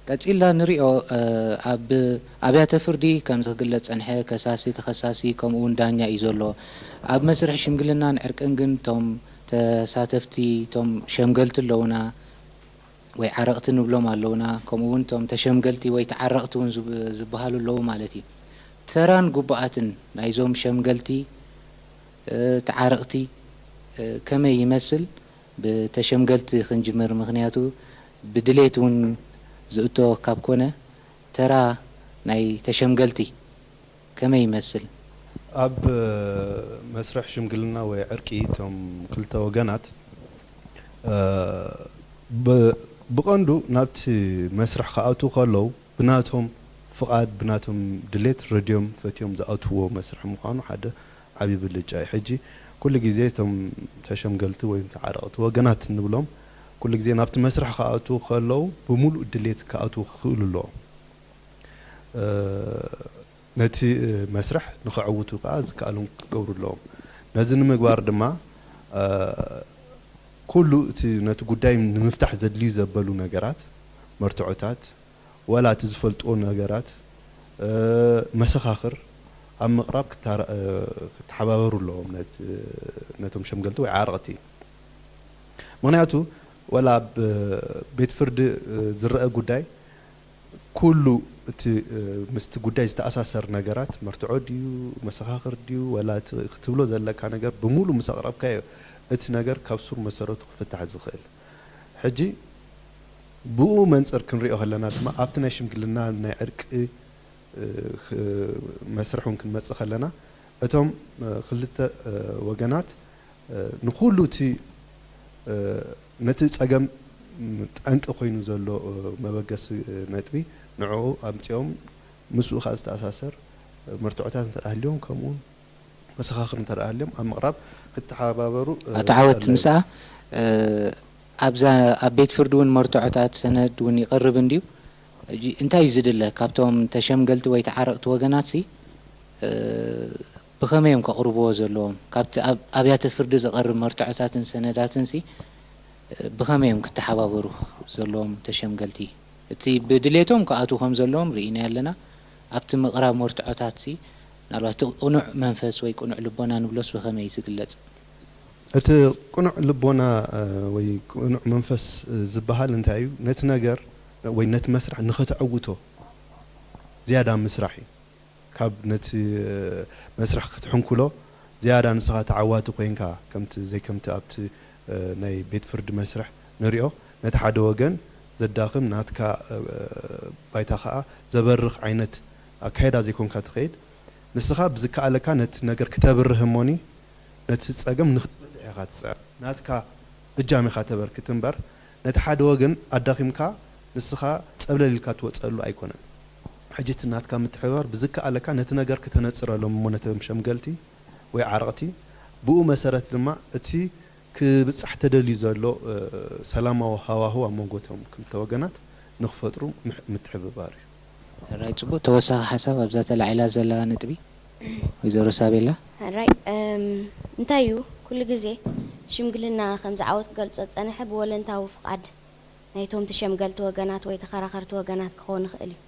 ቀጺልና ንሪኦ፣ እ፣ ኣብ ኣብያተ ፍርዲ ከም ዝግለጽ ጸንሐ፣ ከሳሲ፣ ተኸሳሲ፣ ከምኡ እውን ዳኛ እዩ ዘሎ። ኣብ መስርሕ ሽምግልናን ዕርቅን ግን እቶም ተሳተፍቲ፣ እቶም ሸምገልቲ ኣለዉና፣ ወይ ዓረቕቲ ንብሎም ኣለዉና፣ ከምኡ እውን እቶም ተሸምገልቲ ወይ ተዓረቕቲ እውን ዝብ-፣ ዝበሃሉ ኣለዉ ማለት እዩ። ተራን ግቡኣትን ናይዞም ሸምገልቲ፣ እ፣ ተዓረቕቲ፣ እ፣ ከመይ ይመስል? ብተሸምገልቲ ክንጅምር፣ ምኽንያቱ ብድሌት እውን ዝእቶ ካብ ኮነ፣ ተራ ናይ ተሸምገልቲ ከመይ ይመስል? ኣብ መስርሕ ሽምግልና ወይ ዕርቂ እቶም ክልተ ወገናት፣ እ፣ ብ-፣ ብቐንዱ ናብቲ መስርሕ ክኣትዉ ከለዉ ብናቶም ፍቓድ፣ ብናቶም ድሌት ረድዮም ፈትዮም ዝኣትውዎ መስርሕ ምዃኑ ሓደ ዓብዪ ብልጫ እዩ። ሕጂ ኩሉ ግዜ እቶም ተሸምገልቲ ወይ ተዓረቕቲ ወገናት እንብሎም ኩሉ ግዜ ናብቲ መስርሕ ክኣትዉ ከለዉ ብምሉእ ድሌት ክኣትዉ ክኽእሉ ኣለዎም። እ፣ ነቲ፣ እ፣ መስርሕ ንኸዕውቱ ከኣ ዝከኣሎም ክገብሩ ኣለዎም። ነዚ ንምግባር ድማ፣ እ፣ ኩሉ እቲ ነቲ ጉዳይ ንምፍታሕ ዘድልዩ ዘበሉ ነገራት፣ መርትዖታት፣ ወላ እቲ ዝፈልጥዎ ነገራት፣ እ፣ መሰኻኽር ኣብ ምቕራብ ክታረ-፣ እ፣ ክተሓባበሩ ኣለዎም ነት-፣ ነቶም ሸምገልቲ ወይ ዓረቕቲ። ምኽንያቱ ወላ ኣብ ቤት ፍርዲ፣ እ፣ ዝረአ ጉዳይ ኩሉ እቲ፣ እ፣ ምስቲ ጉዳይ ዝተኣሳሰር ነገራት፣ መርትዖ ድዩ፣ መሰኻኽር ድዩ፣ ወላ እቲ ክትብሎ ዘለካ ነገር ብምሉእ ምስ ኣቕረብካዮ፣ እቲ ነገር ካብ ሱር መሰረቱ ክፍታሕ ዝኽእል። ሕጂ ብኡ መንጽር ክንሪኦ ከለና ድማ፣ ኣብቲ ናይ ሽምግልና፣ ናይ ዕርቂ፣ እ፣ ክ-፣ መስርሕ እውን ክንመጽእ ከለና፣ እቶም፣ እ፣ ክልተ፣ እ፣ ወገናት፣ እ፣ ንኹሉ እቲ፣ እ፣ ነቲ ጸገም፣ ም፣ ጠንቂ ኮይኑ ዘሎ፣ እ፣ መበገሲ፣ እ፣ ነጥቢ ንዕኡ ኣምጺኦም፣ ምስኡ ከኣ ዝተኣሳሰር፣ እ፣ መርትዖታት እንተ ደኣ ሃልዮም፣ ከምኡውን መሰኻኽር እንተ ደኣ ሃልዮም ኣብ ምቕራብ ክተሓባበሩ፣ እ፣ ኣቶ ዓወት፣ ኣለዎም። ምስኣ፣ እ፣ ኣብዛ፣ ኣብ ቤት ፍርዲ እውን መርትዖታት፣ ሰነድ እውን ይቐርብ እንድዩ። ሕጂ እንታይ እዩ ዝድለ? ካብቶም ተሸምገልቲ ወይ ተዓረቕቲ ወገናትሲ፣ እ፣ ብኸመይ እዮም ከቕርብዎ ዘለዎም? ካብቲ ኣብ ኣብያተ ፍርዲ ዝቐርብ መርትዖታትን ሰነዳትንሲ፣ እ፣ ብኸመይ እዮም ክተሓባበሩ ዘለዎም ተሸምገልቲ? እቲ ብድሌቶም ክኣትዉ ከም ዘለዎም ርኢናዮ ኣለና። ኣብቲ ምቕራብ መርትዖታትሲ፣ ምናልባት እቲ ቅኑዕ መንፈስ ወይ ቅኑዕ ልቦና ንብሎስ ብኸመይ እዩ ዝግለጽ? እቲ ቅኑዕ ልቦና፣ እ፣ ወይ ቅኑዕ መንፈስ፣ እ፣ ዝበሃል እንታይ እዩ? ነቲ ነገር ወይ ነቲ መስርሕ ንኸተዕውቶ ዝያዳ ምስራሕ እዩ። ካብ ነቲ፣ እ፣ መስርሕ ክትሕንኩሎ ዝያዳ ንስኻ ተዓዋቲ ኮይንካ፣ ከምቲ፣ ዘይከምቲ ኣብቲ፣ እ፣ ናይ ቤት ፍርዲ መስርሕ ንሪኦ፣ ነቲ ሓደ ወገን ዘዳኽም፣ ናትካ፣ እ፣ ባይታ ኸኣ ዘበርኽ ዓይነት ኣካይዳ ዘይኮንካ ትኸይድ። ንስኻ ብዝከኣለካ ነቲ ነገር ክተብርህ እሞኒ፣ ነቲ ጸገም ንኽትፈትሕ ኢኻ ትጽዕር። ናትካ እጃም ኢኻ ተበርክት እምበር፣ ነቲ ሓደ ወገን ኣዳኺምካ ንስኻ ጸብለል ኢልካ ትወጸሉ ኣይኮነን። ሕጂ እቲ ናትካ ምትሕብባር ብዝከኣለካ ነቲ ነገር ክተነጽረሎም እሞ ነቶም ሸምገልቲ ወይ ዓረቕቲ፣ ብኡ መሰረት ድማ እቲ ክብጻሕ ተደልዩ ዘሎ፣ እ፣ ሰላማዊ ሃዋህው ኣብ መንጎ እቶም ክልተ ወገናት ንኽፈጥሩ ምሕ-፣ ምትሕብባር እዩ። ሕራይ፣ ጽቡቕ። ተወሳኺ ሓሳብ ኣብዛ ተላዒላ ዘላ ነጥቢ፣ ወይዘሮ ሳቤላ? ሕራይ፣ እም፣ እንታይ እዩ፣ ኩሉ ግዜ ሽምግልና ከም ዝዓወት ክገልጾ ዝጸንሐ ብወለንታዊ ፍቓድ ናይቶም ተሸምገልቲ ወገናት ወይ ተኸራኸርቲ ወገናት ክኸውን ይኽእል እዩ።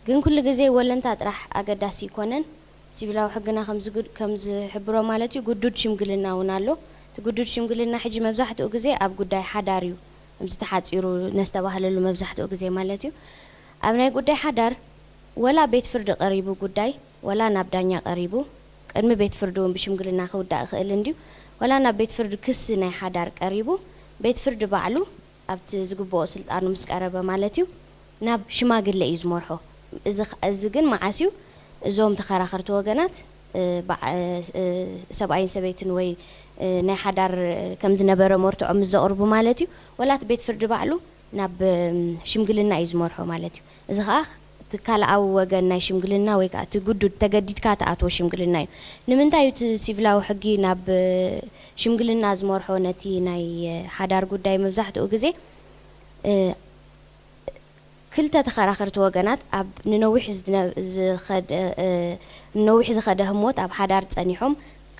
ግን ኩሉ ግዜ ወለንታ ጥራሕ ኣገዳሲ ይኮነን። ሲቪላዊ ሕግና ከም ዝግድ-፣ ከም ዝሕብሮ ማለት እዩ፣ ግዱድ ሽምግልና እውን ኣሎ። እቲ ግዱድ ሽምግልና ሕጂ መብዛሕትኡ ግዜ ኣብ ጉዳይ ሓዳር እዩ፣ ከምዚ ተሓጺሩ ነስተባህለሉ መብዛሕትኡ ግዜ ማለት እዩ። ኣብ ናይ ጉዳይ ሓዳር ወላ ቤት ፍርዲ ቀሪቡ ጉዳይ፣ ወላ ናብ ዳኛ ቀሪቡ፣ ቅድሚ ቤት ፍርዲ እውን ብሽምግልና ክውዳእ ይኽእል እንድዩ፣ ወላ ናብ ቤት ፍርዲ ክሲ ናይ ሓዳር ቀሪቡ፣ ቤት ፍርዲ ባዕሉ ኣብቲ ዝግብኦ ስልጣኑ ምስ ቀረበ ማለት እዩ፣ ናብ ሽማግለ እዩ ዝመርሖ። እዚ ኸ-፣ እዚ ግን መዓስ እዩ? እዞም ተኸራኸርቲ ወገናት፣ እ፣ በዓ-፣ እ፣ ሰብኣይን ሰበይትን ወይ፣ እ፣ ናይ ሓዳር ከም ዝነበረ መርትዖ ምስ ዘቕርቡ ማለት እዩ። ወላ እቲ ቤት ፍርዲ ባዕሉ ናብ፣ እም፣ ሽምግልና እዩ ዝመርሖ ማለት እዩ። እዚ ኸኣ እቲ ካልኣዊ ወገን ናይ ሽምግልና ወይ ከኣ እቲ ግዱድ ተገዲድካ ትኣትዎ ሽምግልና እዩ። ንምንታይ እዩ እቲ ሲቪላዊ ሕጊ ናብ፣ እ፣ ሽምግልና ዝመርሖ ነቲ ናይ፣ እ፣ ሓዳር ጉዳይ መብዛሕትኡ ግዜ፣ እ፣ ክልተ ተኸራኸርቲ ወገናት ኣብ ንነዊሕ ዝነ-፣ ዝኸደ፣ እ፣ ንነዊሕ ዝኸደ ህሞት ኣብ ሓዳር ጸኒሖም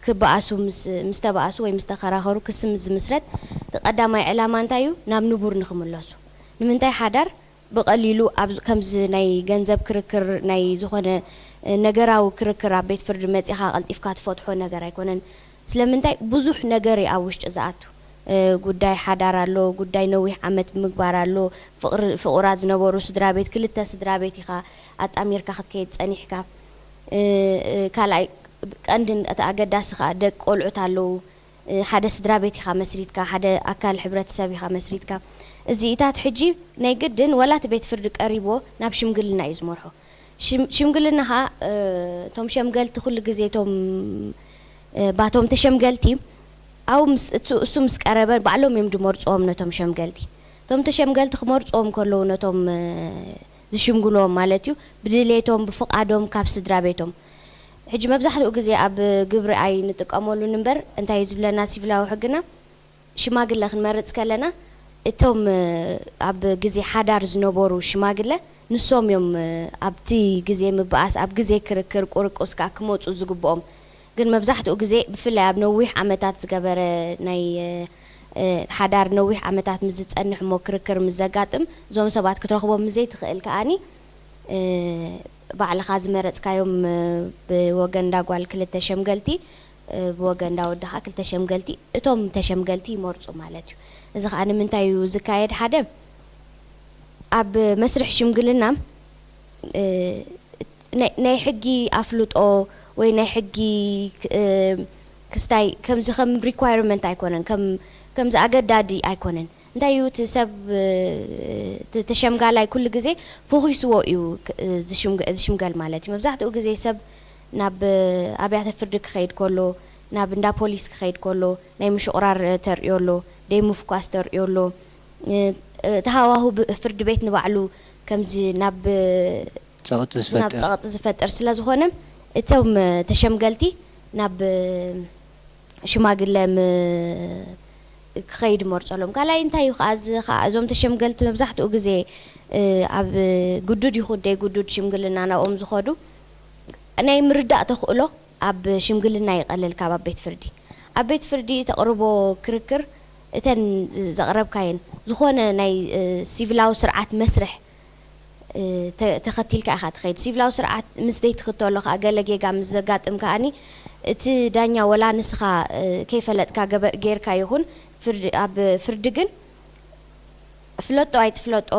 ክበኣሱ ምስ፣ ምስ ተበኣሱ ወይ ምስ ተኸራኸሩ ክሲ ምስ ዝምስረት፣ እቲ ቀዳማይ ዕላማ እንታይ እዩ? ናብ ንቡር ንኽምለሱ። ንምንታይ ሓዳር ብቐሊሉ ኣብ ከምዚ ናይ ገንዘብ ክርክር፣ ናይ ዝኾነ ነገራዊ ክርክር ኣብ ቤት ፍርዲ መጺኻ ቀልጢፍካ ትፈትሖ ነገር ኣይኮነን። ስለምንታይ? ብዙሕ ነገር እዩ ኣብ ውሽጢ ዝኣቱ። ጉዳይ ሓዳር ኣሎ፣ ጉዳይ ነዊሕ ዓመት ምግባር ኣሎ፣ ፍቕሪ ፍቑራት ዝነበሩ ስድራ ቤት፣ ክልተ ስድራ ቤት ኢኻ ኣጣሚርካ ክትከይድ ጸኒሕካ። ካልኣይ ቀንድን እቲ ኣገዳሲ ከኣ ደቂ ቆልዑት ኣለዉ። ሓደ ስድራ ቤት ኢኻ መስሪትካ፣ ሓደ ኣካል ሕብረተሰብ ኢኻ መስሪትካ። እዚኢታት ሕጂ ናይ ግድን ወላ እቲ ቤት ፍርዲ ቀሪብዎ ናብ ሽምግልና እዩ ዝመርሖ። ሽምግልና ኸዓ እቶም ሸምገልቲ ኩሉ ግዜ እቶም ባቶም ተሸምገልቲ ኣብኡ እሱ ምስ ቀረበ ባዕሎም እዮም ዝመርፅዎም ነቶም ሸምገልቲ። እቶም ተሸምገልቲ ክመርፅዎም ከለዉ ነቶም ዝሽምግልዎም ማለት እዩ ብድሌቶም ብፍቓዶም ካብ ስድራ ቤቶም። ሕጂ መብዛሕትኡ ግዜ ኣብ ግብሪ ኣይንጥቀመሉን እምበር እንታይ እዩ ዝብለና ሲቪላዊ ሕግና ሽማግለ ክንመርጽ ከለና እቶም ኣብ ግዜ ሓዳር ዝነበሩ ሽማግለ ንሶም እዮም ኣብቲ ግዜ ምብኣስ ኣብ ግዜ ክርክር ቁርቁስ ከኣ ክመጹ ዝግብኦም። ግን መብዛሕትኡ ግዜ ብፍላይ ኣብ ነዊሕ ዓመታት ዝገበረ ናይ ሓዳር ነዊሕ ዓመታት ምስ ዝጸንሕ እሞ ክርክር ምስ ዘጋጥም እዞም ሰባት ክትረኽቦም ምስ ዘይትኽእል ከኣኒ ባዕልኻ ዝመረጽካዮም ብወገን እንዳ ጓል ክልተ ሸምገልቲ ብወገን እንዳ ወዲ ከዓ ክልተ ሸምገልቲ እቶም ተሸምገልቲ ይመርፁ ማለት እዩ። እዚ ከዓ ንምንታይ እዩ ዝካየድ? ሓደ ኣብ መስርሕ ሽምግልና ናይ ሕጊ ኣፍልጦ ወይ ናይ ሕጊ ክስታይ ከምዚ ከም requirement ኣይኮነን፣ ከምዚ ኣገዳዲ ኣይኮነን። እንታይ እዩ እቲ ሰብ እቲ ተሸምጋላይ ኩሉ ግዜ ፈኺስዎ እዩ ዝሽምገል ማለት እዩ። መብዛሕትኡ ግዜ ሰብ ናብ ኣብያተ ፍርዲ ክኸይድ ከሎ፣ ናብ እንዳ ፖሊስ ክኸይድ ከሎ ናይ ምሽቑራር ተርእዮ ኣሎ፣ ደይ ምፍኳስ ተርእዮ ኣሎ። እቲ ሃዋሁ ፍርዲ ቤት ንባዕሉ ከምዚ ናብ ጸቕጢ ዝፈጥር ናብ ጸቕጢ ዝፈጥር ስለ ዝኾነ እቶም ተሸምገልቲ ናብ ሽማግለ ክኸይድ መርጸሎም። ካልኣይ እንታይ እዩ ከዓ እዚ ከዓ እዞም ተሸምገልቲ መብዛሕትኡ ግዜ ኣብ ግዱድ ይኹን ደይ ግዱድ ሽምግልና ናብኦም ዝኸዱ ናይ ምርዳእ ተኽእሎ ኣብ ሽምግልና ይቐልል ካብ ኣብ ቤት ፍርዲ። ኣብ ቤት ፍርዲ ተቕርቦ ክርክር እተን ዘቕረብካየን ዝኾነ ናይ ሲቪላዊ ስርዓት መስርሕ ተኸቲልካ ኢኻ ትኸይድ። ሲቪላዊ ስርዓት ምስ ዘይትኽተሎ ከኣ ገለ ጌጋ ምስ ዘጋጥም ከኣኒ እቲ ዳኛ ወላ ንስኻ ከይፈለጥካ ጌርካ ይኹን ኣብ ፍርዲ ግን ፍለጦ ኣይትፍለጦ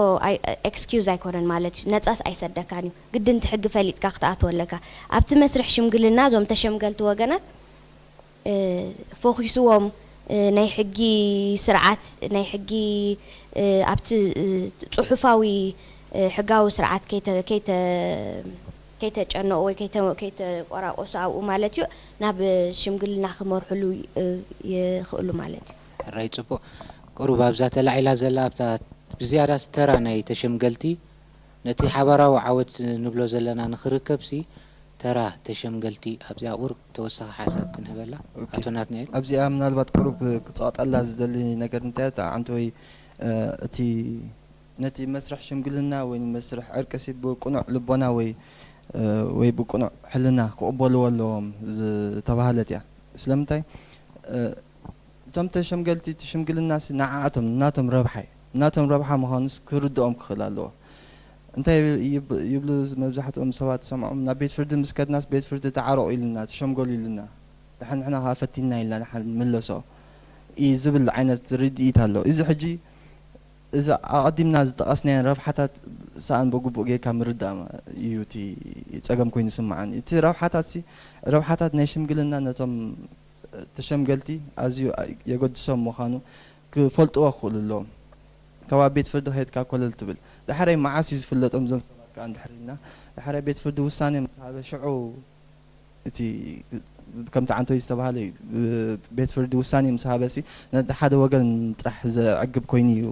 excuse ኣይኮነን ማለት እዩ። ነጻስ ኣይሰደካን እዩ። ግድን እቲ ሕጊ ፈሊጥካ ክትኣትዎ ኣለካ። ኣብቲ መስርሕ ሽምግልና እዞም ተሸምገልቲ ወገናት ፎኪስዎም ናይ ሕጊ ስርዓት ናይ ሕጊ ኣብቲ ጽሑፋዊ ሕጋዊ ስርዓት ከይተጨነቑ ወይ ከይተቆራቆሱ ኣብኡ ማለት እዩ ናብ ሽምግልና ክመርሕሉ ይኽእሉ ማለት እዩ። ሕራይ ጽቡቕ። ቁሩብ ኣብዛ ተላዒላ ዘላ ኣብታ ብዝያዳ ተራ ናይ ተሸምገልቲ ነቲ ሓባራዊ ዓወት ንብሎ ዘለና ንኽርከብሲ ተራ ተሸምገልቲ ኣብዚኣ ቁሩብ ተወሳኺ ሓሳብ ክንህበላ። ኣቶ ናትናኤል። ኣብዚኣ ምናልባት ቁሩብ ክጸቕጠላ ዝደሊ ነገር እንታይ ኣንተ ወይ እቲ ነቲ መስርሕ ሽምግልና ወይ መስርሕ ዕርቅሲ ብቅኑዕ ልቦና ወይ ወይ ብቅኑዕ ሕልና ክቕበልዎ ኣለዎም ዝተባህለት እያ። ስለምንታይ እቶም ተሸምገልቲ እቲ ሽምግልና ሲ ንዓኣቶም ናቶም ረብሓ እዩ። ናቶም ረብሓ ምዃኑስ ክርድኦም ክኽእል ኣለዎ። እንታይ ይብሉ መብዛሕትኦም ሰባት ዝሰምዖም ናብ ቤት ፍርዲ ምስ ከድናስ ቤት ፍርዲ ተዓረቑ ኢሉና ተሸምገሉ ኢሉና ድሓን ንሕና ከዓ ፈቲንና ኢልና ድሓን ንምለሶ እዩ ዝብል ዓይነት ርድኢት ኣሎ። እዚ ሕጂ እዚ ኣቐዲምና ዝጠቐስናየን ረብሓታት ሰኣን ብግቡእ ጌርካ ምርዳእ እዩ እቲ ጸገም ኮይኑ ይስምዓኒ። እቲ ረብሓታት ሲ ረብሓታት ናይ ሽምግልና ነቶም ተሸምገልቲ ኣዝዩ የገድሶም ምዃኑ ክፈልጥዎ ክኽእሉ ኣለዎም። ካብ ኣብ ቤት ፍርዲ ከይድካ ኮለል ትብል። ዳሕራይ መዓስ እዩ ዝፍለጦም እዞም ሰባት ከኣ እንድሕር ኢልና ዳሕራይ ቤት ፍርዲ ውሳኔ ምስ ሃበ ሽዑ እቲ ከምቲ ዓንቶይ ዝተባህለ እዩ። ቤት ፍርዲ ውሳኔ ምስ ሃበሲ ነቲ ሓደ ወገን ጥራሕ ዘዕግብ ኮይኑ እዩ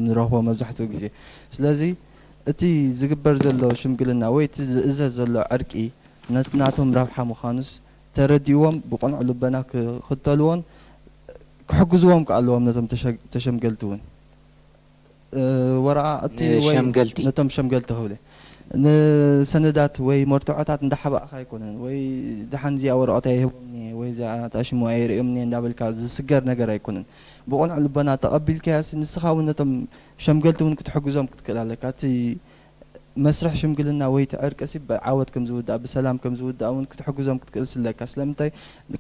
ንረኽቦ መብዛሕትኡ ግዜ። ስለዚ እቲ ዝግበር ዘሎ ሽምግልና ወይ እቲ ዝእዘዝ ዘሎ ዕርቂ ነቲ ናቶም ረብሓ ምዃኑስ ተረዲእዎም ብቕኑዕ ልበና ክኽተልዎን ክሕግዝዎም ከኣ ኣለዎም ነቶም ተሸምገልቲ እውን። እ፣ ወረቓቕቲ ወይ ንሸምገልቲ። ነቶም ሸምገልቲ ክብል እየ። ንሰነዳት ወይ መርትዖታት እንዳሓባእካ ኣይኮነን፣ ወይ ደሓን እዚኣ ወረቐት ኣይህቦም እየ፣ ወይ እዚኣ ኣሽሙ ኣይርእዮም እየ እንዳበልካ ዝስገር ነገር ኣይኮነን። ብቕኑዕ ልቦና ተቐቢልካያሲ ንስኻ እውን ነቶም ሸምገልቲ እውን ክትሕግዞም ክትክእል ኣለካ። እቲ መስርሕ ሽምግልና ወይ እቲ ዕርቂ ሲ ብዓወት ከም ዝውዳእ፣ ብሰላም ከም ዝውዳእ እውን ክትሕግዞም ክትክእል ስለካ። ስለምንታይ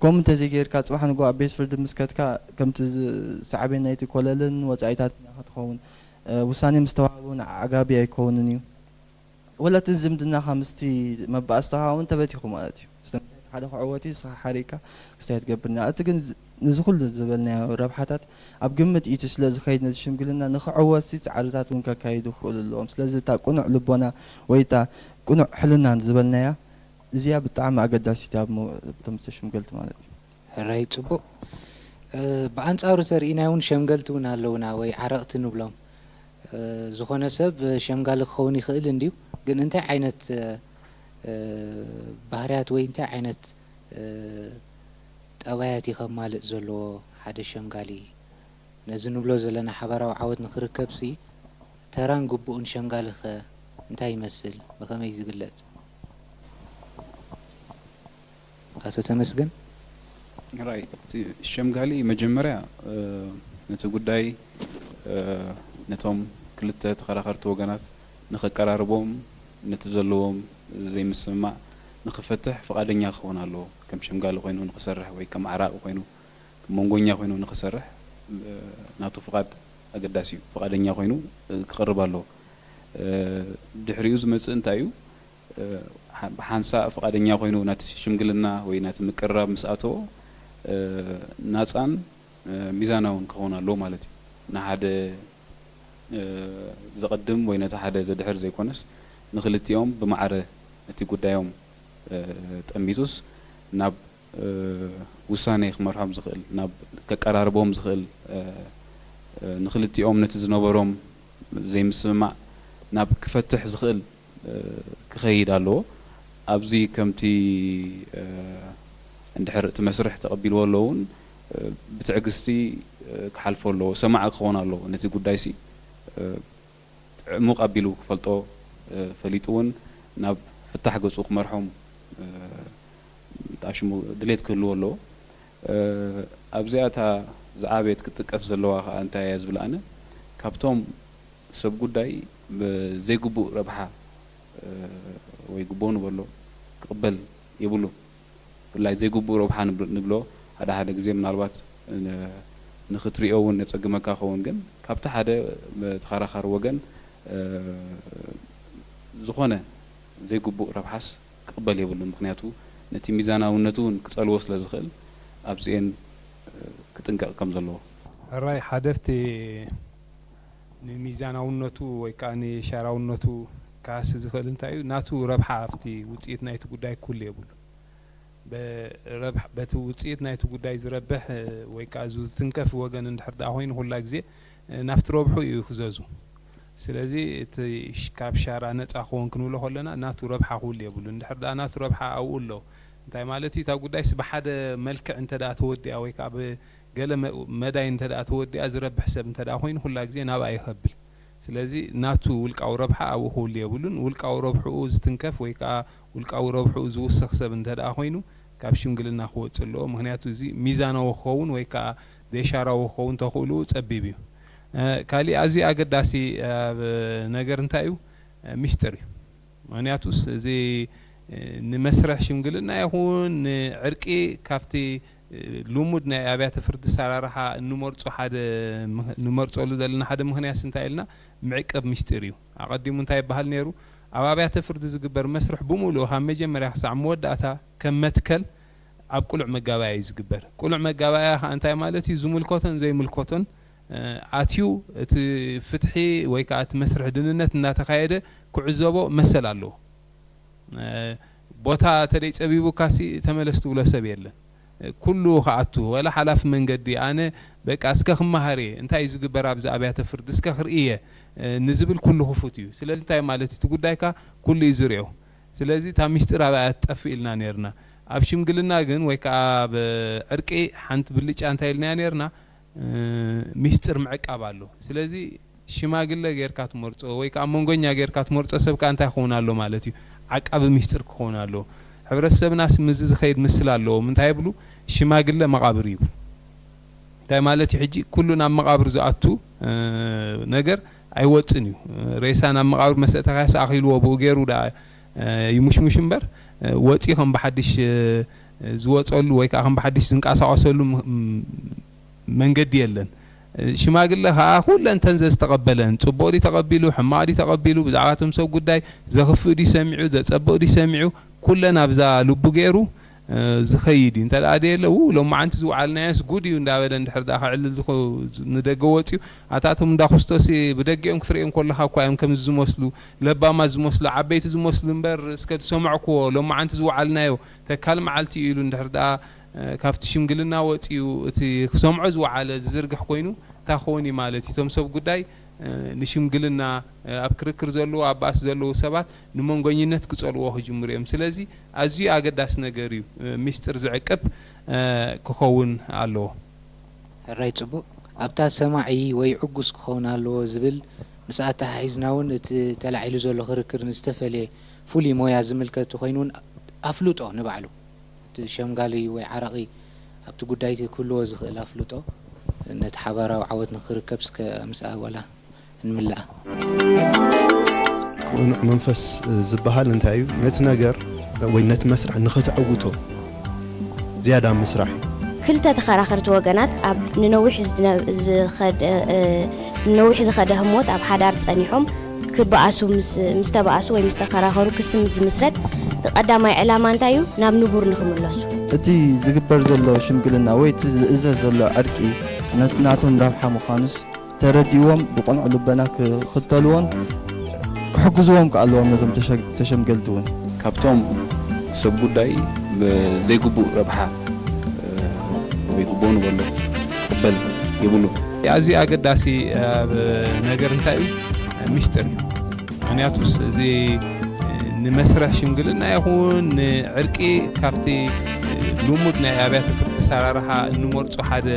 ከምኡ እንተዘይጌርካ፣ ጽባሕ ንግሆ ኣብ ቤት ፍርዲ ምስ ከድካ፣ ከምቲ ዝ-፣ ሳዕቤን ናይቲ ኮለልን ወጻኢታትን ኢኻ ትኸውን። እ፣ ውሳኔ ምስ ተዋህበ እውን ኣዕጋቢ ኣይከውንን እዩ። ወላ እቲ ዝምድናኻ ምስቲ መባእስትኻ እውን ተበቲኹ ማለት እዩ። ስለምንታይ እቲ ሓደ ክዕወት እዩ፣ ንስኻ ሓሪቕካ ክስታይ ትገብር ኢና። እቲ ግን ዝ-፣ ነዚ ኩሉ ዝበልናዮ ረብሓታት ኣብ ግምት ኢቱ ስለ ዝኸይድ፣ ነዚ ሽምግልና ንክዕወትሲ ጻዕርታት እውን ከካይዱ ክኽእሉ ኣለዎም። ስለዚ እታ ቅኑዕ ልቦና ወይ እታ ቅኑዕ ሕልና ዝበልናያ፣ እዚኣ ብጣዕሚ ኣገዳሲት እያ ኣብ ሞ-፣ እቶም ዝተሸምገልቲ ማለት እዩ። ሕራይ፣ ጽቡቕ። እ፣ ብኣንጻሩ ተርኢናዮ እውን ሸምገልቲ እውን ኣለውና ወይ ዓረቕቲ ንብሎም። እ፣ ዝኾነ ሰብ ሸምጋሊ ክኸውን ይኽእል እንድዩ፣ ግን እንታይ ዓይነት፣ እ፣ ባህርያት ወይ እንታይ ዓይነት፣ እ፣ ጠባያት እዩ ከማልእ ዘለዎ ሓደ ሸምጋሊ? ነዚ ንብሎ ዘለና ሓባራዊ ዓወት ንኽርከብሲ ተራን ግቡእን ሸምጋሊ ኸ እንታይ ይመስል? ብኸመይ ዝግለጽ? ኣቶ ተመስገን። ራይ፣ እቲ ሸምጋሊ መጀመርያ፣ እ፣ ነቲ ጉዳይ፣ እ፣ ነቶም ክልተ ተኸራኸርቲ ወገናት ንኸቀራርቦም፣ ነቲ ዘለዎም ዘይምስምማዕ ንኽፈትሕ ፍቓደኛ ክኸውን ኣለዎ። ከም ሸምጋሊ ኮይኑ ንኽሰርሕ ወይ ከም ዓራቂ ኮይኑ፣ ከም መንጎኛ ኮይኑ ንኽሰርሕ፣ እ፣ ናቱ ፍቓድ ኣገዳሲ እዩ። ፍቓደኛ ኮይኑ፣ እ፣ ክቐርብ ኣለዎ። እ፣ ድሕሪኡ ዝመጽእ እንታይ እዩ? እ፣ ሓ-፣ ብሓንሳእ ፍቓደኛ ኮይኑ ናቲ ሽምግልና ወይ ናቲ ምቅርራብ ምስ ኣተዎ፣ እ፣ ናጻን፣ እ፣ ሚዛናውን ክኸውን ኣለዎ ማለት እዩ። ንሓደ፣ እ፣ ዘቐድም ወይ ነቲ ሓደ ዘድሕር ዘይኮነስ፣ ንኽልቲኦም ብማዕረ እቲ ጉዳዮም፣ እ፣ ጠሚቱስ ናብ፣ እ፣ ውሳኔ ክመርሖም ዝኽእል፣ ናብ ከቀራርቦም ዝኽእል፣ እ፣ እ፣ ንኽልቲኦም ነቲ ዝነበሮም ዘይምስምማዕ ናብ ክፈትሕ ዝኽእል፣ እ፣ ክኸይድ ኣለዎ። ኣብዚ ከምቲ፣ እ፣ እንድሕር እቲ መስርሕ ተቐቢልዎ ኣሎ እውን፣ እ፣ ብትዕግስቲ፣ እ፣ ክሓልፎ ኣለዎ። ሰማዒ ክኸውን ኣለዎ። ነቲ ጉዳይሲ፣ እ፣ ዕሙቕ ኣቢሉ ክፈልጦ፣ እ፣ ፈሊጡ እውን ናብ ፍታሕ ገጹ ክመርሖም፣ እ፣ ኣሽሙ ድሌት ክህልዎ ኣለዎ። እ፣ ኣብዚኣ እታ ዝዓበየት ክትጥቀስ ዘለዋ ከኣ እንታይ እያ ዝብል ኣነ፣ ካብቶም ሰብ ጉዳይ ብዘይግቡእ ረብሓ፣ እ፣ ወይ ግቦ ንበሎ ክቕበል የብሉን። ብፍላይ ዘይግቡእ ረብሓ ንብ-፣ ንብሎ ሓደ ሓደ ግዜ ምናልባት ን-፣ ንኽትሪኦ እውን የጸግመካ ኸውን፣ ግን ካብቲ ሓደ ተኸራኻሪ ወገን፣ እ፣ ዝኾነ ዘይግቡእ ረብሓስ ክቕበል የብሉን። ምኽንያቱ ነቲ ሚዛናውነቱ እውን ክጸልዎ ስለ ዝኽእል ኣብዚኤን፣ እ፣ ክጥንቀቕ ከም ዘለዎ። ሕራይ ሓደፍቲ ንሚዛናውነቱ ወይ ከኣ ንሻራውነቱ ክሃሲ ዝኽእል እንታይ እዩ? ናቱ ረብሓ ኣብቲ ውጽኢት ናይቲ ጉዳይ ክህሉ የብሉን። በ-፣ ረብሕ-፣ በቲ ውጽኢት ናይቲ ጉዳይ ዝረብሕ፣ እ፣ ወይ ከኣ ዝትንከፍ ወገን እንድሕር ደኣ ኮይኑ፣ ኩላ ግዜ፣ እ፣ ናብቲ ረብሑ እዩ ክዘዙ። ስለዚ እቲ ሽ-፣ ካብ ሻራ ነጻ ክኸውን ክንብሎ ከለና፣ ናቱ ረብሓ ክህሉ የብሉን። እንድሕር ደኣ ናቱ ረብሓ ኣብኡ ኣሎ፣ እንታይ ማለት እዩ? እታ ጉዳይስ ብሓደ መልክዕ እንተ ደኣ ተወዲኣ ወይ ከኣ ብገለ መ-፣ መዳይ እንተ ደኣ ተወዲኣ፣ ዝረብሕ ሰብ እንተ ደኣ ኮይኑ፣ ኩላ ግዜ ናብኣ ይኸብል። ስለዚ ናቱ ውልቃዊ ረብሓ ኣብኡ ክህሉ የብሉን። ውልቃዊ ረብሕኡ ዝትንከፍ ወይ ከኣ ውልቃዊ ረብሕኡ ዝውስኽ ሰብ እንተ ደኣ ኮይኑ፣ ካብ ሽምግልና ክወጽእ ኣለዎ። ምኽንያቱ እዚ ሚዛናዊ ክኸውን ወይ ከኣ ዘይሻራዊ ክኸውን ተኽእልኡ ጸቢብ እዩ። እ፣ ካሊእ ኣዝዩ ኣገዳሲ፣ እ፣ ነገር እንታይ እዩ? እ፣ ሚስጥር እዩ። ምኽንያቱስ እዚ፣ እ፣ ንመስርሕ ሽምግልና ይኹን ንዕርቂ ካብቲ፣ እ፣ ልሙድ ናይ ኣብያተ ፍርዲ ኣሰራርሓ እንመርጾ ሓደ ምኽ-፣ እንመርጸሉ ዘለና ሓደ ምኽንያትስ እንታይ ኢልና፣ ምዕቃብ ሚስጥር እዩ። ኣቐዲሙ እንታይ ይበሃል ነይሩ? ኣብ ኣብያተ ፍርዲ ዝግበር መስርሕ ብምሉኡ ካብ መጀመርያ ክሳዕ መወዳእታ ከም መትከል ኣብ ቅሉዕ መጋባእያ እዩ ዝግበር። ቅሉዕ መጋባእያ ከኣ እንታይ ማለት እዩ? ዝምልከቶን ዘይምልከቶን፣ እ፣ ኣትዩ እቲ ፍትሒ ወይ ከኣ እቲ መስርሕ ድንነት እናተኻየደ ክዕዘቦ መሰል ኣለዎ። እ፣ ቦታ ተደይ ጸቢቡካሲ ተመለስ ትብሎ ሰብ የለን። እ፣ ኩሉ ክኣቱ፣ ወላ ሓላፊ መንገዲ፣ ኣነ በቃ እስከ ክመሃር እየ፣ እንታይ እዩ ዝግበር ኣብዚ ኣብያተ ፍርዲ፣ እስከ ክርኢ እየ፣ እ፣ ንዝብል ኩሉ ክፉት እዩ። ስለዚ እንታይ ማለት እዩ? እቲ ጉዳይካ ኩሉ እዩ ዝርእዮ። ስለዚ እታ ሚስጥር ኣብኣ እያ ትጠፍእ ኢልና ነይርና። ኣብ ሽምግልና ግን ወይ ከኣ ኣብ ዕርቂ ሓንቲ ብልጫ እንታይ ኢልናያ ነይርና? እ፣ ሚስጥር ምዕቃብ ኣሎ። ስለዚ ሽማግለ ጌርካ ትመርጾ ወይ ከኣ መንጎኛ ጌርካ ትመርጾ ሰብ ከኣ እንታይ ክኸውን ኣሎ ማለት እዩ? ዓቃቢ ሚስጥር ክኸውን ኣለዎ። ሕብረተሰብናስ ምስዚ ዝኸይድ ምስል ኣለዎም። እንታይ ይብሉ? ሽማግለ መቓብር ይብሉ። እንታይ ማለት እዩ? ሕጂ ኩሉ ናብ መቓብር ዝኣቱ፣ እ፣ ነገር ኣይወጽን እዩ። ሬሳ ናብ መቓብር መሰእተካያስ ኣኺልዎ ብኡ ገይሩ ደኣ፣ እ፣ ይሙሽሙሽ እምበር፣ እ፣ ወጺኡ ከም ብሓድሽ፣ እ፣ ዝወጸሉ ወይ ከኣ ከም ብሓድሽ ዝንቀሳቐሰሉ ም-፣ ም-፣ መንገዲ የለን። እ፣ ሽማግለ ከኣ ኩለን እተን ዘዝተቐበለን፣ ጽቡቕ ድዩ ተቐቢሉ፣ ሕማቕ ድዩ ተቐቢሉ፣ ብዛዕባ እቶም ሰብ ጉዳይ ዘኽፍእ ድዩ ሰሚዑ፣ ዘጸብቕ ድዩ ሰሚዑ፣ ኩለን ኣብዛ ልቡ ገይሩ፣ እ፣ ዝኸይድ እዩ። እንተ ደኣ ደየለ፣ ው፣ ሎማዓንቲ ዝወዓልናዮስ ጉድ እዩ እንዳበለ እንድሕር ደኣ ከዕልል ዝኸ-፣ ንደገ ወጺኡ፣ ኣታ እቶም እንዳ ኩስቶሲ ብደጊኦም ክትርእዮም ከለኻ እኳ እዮም ከምዚ ዝመስሉ፣ ለባማት ዝመስሉ፣ ዓበይቲ ዝመስሉ እምበር እስከ ዝሰማዕክዎ ሎማዓንቲ ዝወዓልናዮ ተካል መዓልቲ እዩ ኢሉ እንድሕር ደኣ፣ እ፣ ካብቲ ሽምግልና ወጺኡ እቲ ክሰምዖ ዝወዓለ ዝዝርግሕ ኮይኑ እንታይ ክኸውን እዩ ማለት እዩ? እቶም ሰብ ጉዳይ፣ እ፣ ንሽምግልና፣ እ፣ ኣብ ክርክር ዘለዉ፣ ኣብ ባእሲ ዘለዉ ሰባት ንመንጎኝነት ክጸልዎ ክጅምሩ እዮም። ስለዚ ኣዝዩ ኣገዳሲ ነገር እዩ፣ እ፣ ሚስጥር ዝዕቅብ፣ እ፣ ክኸውን ኣለዎ። ሕራይ ጽቡቕ። ኣብታ ሰማዒ ወይ ዕጉስ ክኸውን ኣለዎ ዝብል ምስ ኣተሓሒዝና እውን እቲ ተላዒሉ ዘሎ ክርክር ንዝተፈልየ ፍሉይ ሞያ ዝምልከት ኮይኑ እውን ኣፍልጦ ንባዕሉ እቲ ሸምጋሊ ወይ ዓራቒ ኣብቲ ጉዳይ እቲ ክህልዎ ዝኽእል ኣፍልጦ ነቲ ሓባራዊ ዓወት ንክርከብ እስከ ምስ ኣባላ እንምላእ። ቅኑዕ መንፈስ ዝበሃል እንታይ እዩ? ነቲ ነገር ወይ ነቲ መስርሕ ንኸተዕውቶ ዝያዳ ምስራሕ እዩ። ክልተ ተኸራኸርቲ ወገናት ኣብ ንነዊሕ ዝነ-፣ ዝኸደ፣ እ፣ ንነዊሕ ዝኸደ ህሞት ኣብ ሓዳር ጸኒሖም ክበኣሱ ምስ፣ ምስ ተበኣሱ ወይ ምስ ተኸራኸሩ ክሲ ምስ ዝምስረት እቲ ቀዳማይ ዕላማ እንታይ እዩ? ናብ ንቡር ንኽምለሱ። እቲ ዝግበር ዘሎ ሽምግልና ወይ እቲ ዝእዘዝ ዘሎ ዕርቂ ነቲ ናቶም ረብሓ ምዃኑስ ተረዲእዎም ብቕኑዕ ልቦና ክኽተልዎን ክሕግዝዎም ከኣ ኣለዎም ነቶም ተሸ-፣ ተሸምገልቲ እውን። ካብቶም ሰብ ጉዳይ ብዘይግቡእ ረብሓ፣ እ፣ ወይ ግቡእ ንበሎ ክቕበል የብሉን። ኣዝዩ ኣገዳሲ፣ እ፣ ነገር እንታይ እዩ? ሚስጥር እዩ። ምኽንያቱስ እዚ፣ እ፣ ንመስርሕ ሽምግልና ይኹን ንዕርቂ ካብቲ፣ እ፣ ልሙድ ናይ ኣብያተ ፍርዲ ኣሰራርሓ እንመርጾ ሓደ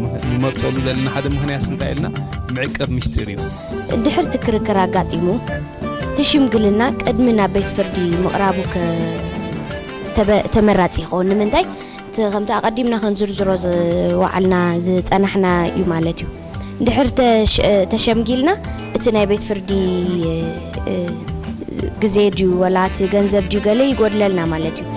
ምኽ-፣ እንመርጸሉ ዘለና ሓደ ምኽንያት እንታይ ኢልና ምዕቀብ ሚስጥር እዩ። ድሕርቲ ክርክር ኣጋጢሙ እቲ ሽምግልና ቅድሚ ናብ ቤት ፍርዲ ምቕራቡ ከ-፣ ተበ-፣ ተመራጺ ይኸውን። ንምንታይ? እቲ ከምቲ ኣቐዲምና ክንዝርዝሮ ዝወዓልና ዝጸናሕና እዩ ማለት እዩ። እንድሕር ተሽ-፣ ተሸምጊልና እቲ ናይ ቤት ፍርዲ፣ እ፣ ግዜ ድዩ ወላ እቲ ገንዘብ ድዩ ገለ ይጎድለልና ማለት እዩ።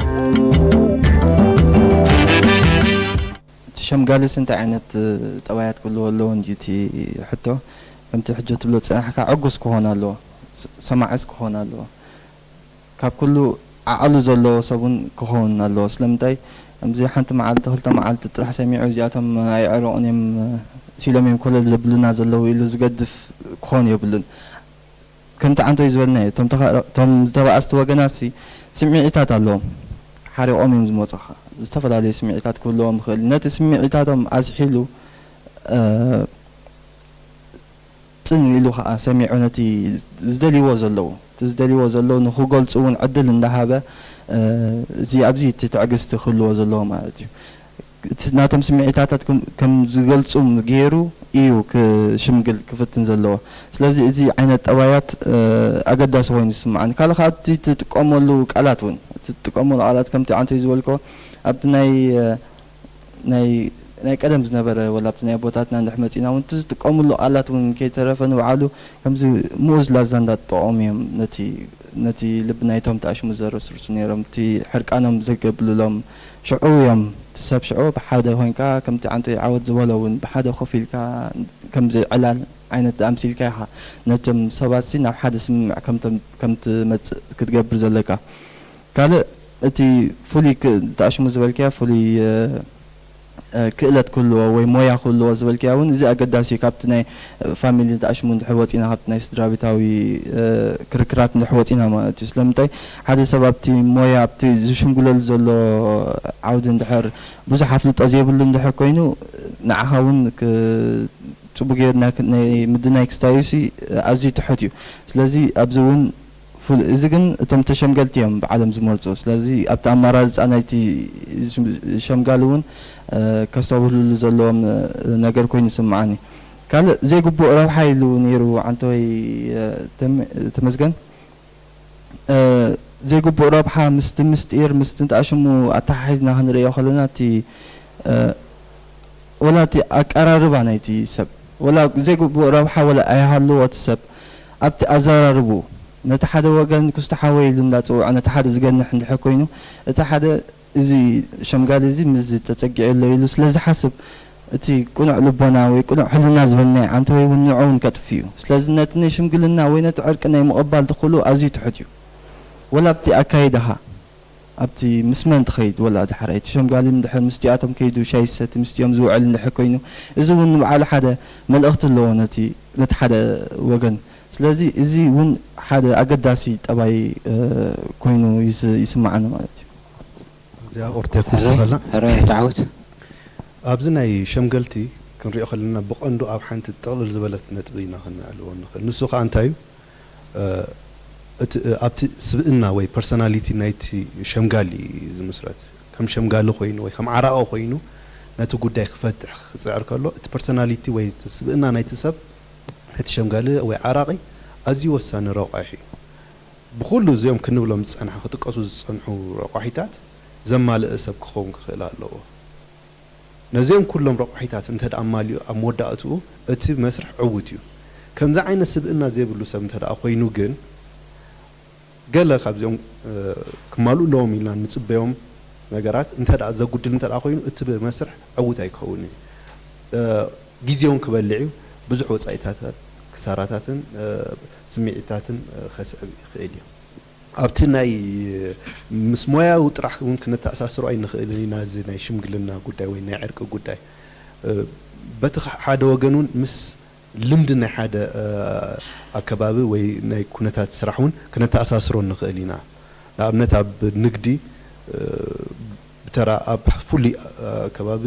እቲ ሸምጋልስ እንታይ ዓይነት፣ እ፣ ጠባያት ክህልዎ ኣለዎ እንጂ እቲ ሕቶ ከምቲ ሕጂ ትብሎ ዝጸናሕካ ዕጉስ ክኾን ኣለዎ፣ ስ-፣ ሰማዕስ ክኾን ኣለዎ። ካብ ኩሉ ዓቐሉ ዘለዎ ሰብ እውን ክኸውን ኣለዎ። ስለምንታይ? ከምዚ ሓንቲ መዓልቲ፣ ክልተ መዓልቲ ጥራሕ ሰሚዑ፣ "እዚኣቶም ኣይዕረቑን እዮም፣ ሲሎም እዮም ኮለል ዘብሉና ዘለዉ" ኢሉ ዝገድፍ ክኸውን የብሉን። ከምቲ ዓንቶይ ዝበልናዮ፣ እቶም ተኸ-፣ እቶም ዝተባእስቲ ወገናትሲ ስምዒታት ኣለዎም። ሓሪቖም እዮም ዝመጹኻ። ዝተፈላለዩ ስምዒታት ክህልዎም ይኽእል። ነቲ ስምዒታቶም ኣዝሒሉ፣ እ፣ ጽን ኢሉ ኸኣ ሰሚዑ ነቲ ዝደልይዎ ዘለዉ፣ እቲ ዝደልይዎ ዘለዉ ንኽገልጹ እውን ዕድል እንዳሃበ፣ እ፣ እዚ ኣብዚ እቲ ትዕግስቲ ክህልዎ ዘለዎ ማለት እዩ። እቲ ናቶም ስምዒታታት ከም፣ ከም ዝገልጹ ገይሩ እዩ ክሽምግል ክፍትን ዘለዎ። ስለዚ እዚ ዓይነት ጠባያት፣ እ፣ ኣገዳሲ ኮይኑ ዝስምዓኒ። ካልእ ኸኣ እቲ ትጥቀመሉ ቃላት እውን፣ እቲ ትጥቀመሉ ቃላት ከምቲ ዓንቶይ ዝበልኮ ኣብቲ ናይ፣ እ፣ ናይ፣ ናይ ቀደም ዝነበረ ወላ ኣብቲ ናይ ኣቦታትና እንድሕር መጺና እውን እቲ ዝጥቀምሉ ቃላት እውን ከይተረፈ ንባዕሉ ከምዚ ምኡዝ ላዛ እንዳጠቐሙ እዮም ነቲ፣ ነቲ ልቢ ናይቶም ተኣሽሙ ዘረስርሱ ነይሮም። እቲ ሕርቃኖም ዘገብሉሎም ሽዑ እዮም። እቲ ሰብ ሽዑ ብሓደ ኮይንካ ከምቲ ዓንቶይ ዓወት ዝበሎ እውን ብሓደ ኮፍ ኢልካ ከምዚ ዕላል ዓይነት ኣምሲልካ ኢኻ ነቶም ሰባትሲ ናብ ሓደ ስምምዕ ከም፣ ከም ትመጽእ ክትገብር ዘለካ። ካልእ እቲ ፍሉይ ክ-፣ ተኣሽሙ ዝበልክያ ፍሉይ፣ እ፣ እ፣ ክእለት ክህልዎ ወይ ሞያ ክህልዎ ዝበልክያ እውን እዚ ኣገዳሲ እዩ። ካብቲ ናይ ፋሚሊ ተኣሽሙ እንድሕር ወፂና፣ ካብቲ ናይ ስድራ ቤታዊ፣ እ፣ ክርክራት እንድሕር ወፂና ማለት እዩ። ስለምንታይ ሓደ ሰብ ኣብቲ ሞያ፣ ኣብቲ ዝሽምግለሉ ዘሎ ዓውዲ እንድሕር ብዙሕ ኣፍልጦ ዘይብሉ እንድሕር ኮይኑ ንዓኻ እውን ክ-፣ ጽቡቕ ጌርና ክ-፣ ናይ ምድናይ ክስታዩሲ ኣዝዩ ትሑት እዩ። ስለዚ ኣብዚ እውን ፍል-፣ እዚ ግን እቶም ተሸምገልቲ እዮም ብዓለም ዝመርጹ። ስለዚ ኣብቲ ኣመራርጻ ናይቲ ሸምጋል እውን፣ እ፣ ከስተብህሉሉ ዘለዎም፣ እ፣ ነገር ኮይኑ ይስምዓኒ። ካልእ ዘይግቡእ ረብሓ ኢሉ ነይሩ ዓንተወይ፣ እ፣ ተም-፣ ተመስገን። እ፣ ዘይግቡእ ረብሓ ምስቲ ምስጢር፣ ምስቲ እንተኣሽሙ ኣተሓሒዝና ክንርእዮ ከለና፣ እቲ፣ እ፣ ወላ እቲ ኣቀራርባ ናይቲ ሰብ፣ ወላ ዘይግቡእ ረብሓ ወላ ኣይሃልዎ፣ እቲ ሰብ ኣብቲ ኣዘራርብኡ፣ ነቲ ሓደ ወገን ክስቶ ሓወይ ኢሉ እንዳጸውዐ፣ ነቲ ሓደ ዝገንሕ እንድሕር ኮይኑ፣ እቲ ሓደ እዚ ሸምጋሊ እዚ ምስዚ ተጸጊዑ ኣሎ ኢሉ ስለ ዝሓስብ፣ እቲ ቅኑዕ ልቦና ወይ ቅኑዕ ሕልና ዝበልናዮ ዓንተወይ እውን ንዑ እውን ከጥፍእ እዩ። ስለዚ ነቲ ናይ ሽምግልና ወይ ነቲ ዕርቂ ናይ ምቕባል ትኽእሉ ኣዝዩ ትሑት እዩ። ወላ ኣብቲ ኣካይዳኻ፣ ኣብቲ ምስ መን ትኸይድ፣ ወላ ድሕራይ እቲ ሸምጋሊ እንድሕር ምስቲኣቶም ከይዱ ሻይ ዝሰቲ፣ ምስቲኦም ዝውዕል እንድሕር ኮይኑ፣ እዚ እውን ንባዕሉ ሓደ መልእኽቲ ኣለዎ ነቲ፣ ነቲ ሓደ ወገን። ስለዚ እዚ እውን ሓደ ኣገዳሲ ጠባይ፣ እ፣ ኮይኑ ይስ-፣ ይስምዓኒ ማለት እዩ። እዚኣ ቁርተ ሕራይ፣ ክውስኸላ። ሕራይ ኣቶ ዓወት። ኣብዚ ናይ ሸምገልቲ ክንሪኦ ከለና ብቐንዱ ኣብ ሓንቲ ጥቕልል ዝበለት ነጥቢ ኢና ክነዕልዎ ንኽእል። ንሱ ኸኣ እንታይ እዩ? እ፣ እቲ፣ ኣብቲ ስብእና ወይ ፐርሶናሊቲ ናይቲ ሸምጋሊ እዩ ዝምስረት። ከም ሸምጋሊ ኮይኑ ወይ ከም ዓራቒ ኮይኑ ነቲ ጉዳይ ክፈትሕ ክጽዕር ከሎ፣ እቲ ፐርሶናሊቲ ወይ እቲ ስብእና ናይቲ ሰብ፣ እቲ ሸምጋሊ ወይ ዓራቒ ኣዝዩ ወሳኒ ረቋሒ እዩ። ብኹሉ እዚኦም ክንብሎም ዝጸንሐ፣ ክጥቀሱ ዝጸንሑ ረቋሒታት ዘማልአ ሰብ ክኸውን ክኽእል ኣለዎ። ነዚኦም ኩሎም ረቋሒታት እንተ ደኣ ኣማሊኡ፣ ኣብ መወዳእትኡ እቲ መስርሕ ዕዉት እዩ። ከምዚ ዓይነት ስብእና ዘይብሉ ሰብ እንተ ደኣ ኮይኑ ግን፣ ገለ ካብዚኦም፣ እ፣ ክማልኡ ኣለዎም ኢልና ንጽበዮም ነገራት እንተ ደኣ ዘጉድል እንተ ደኣ ኮይኑ፣ እቲ መስርሕ ዕዉት ኣይክኸውንን እዩ። እ፣ ግዜ እውን ክበልዕ እዩ። ብዙሕ ወጻኢታትን ክሳራታትን፣ እ፣ ስምዒታትን፣ እ፣ ከስዕብ ይኽእል እዩ። ኣብቲ ናይ ምስ ሞያዊ ጥራሕ እውን ክነተኣሳስሮ ኣይንኽእልን ኢና። እዚ ናይ ሽምግልና ጉዳይ ወይ ናይ ዕርቂ ጉዳይ፣ እ፣ በቲ ኸ-፣ ሓደ ወገን እውን ምስ ልምዲ ናይ ሓደ፣ እ፣ ኣከባቢ ወይ ናይ ኩነታት ስራሕ እውን ክነተኣሳስሮ ንኽእል ኢና። ንኣብነት ኣብ ንግዲ፣ እ፣ ብተራ ኣብ ፍሉይ፣ እ፣ ከባቢ፣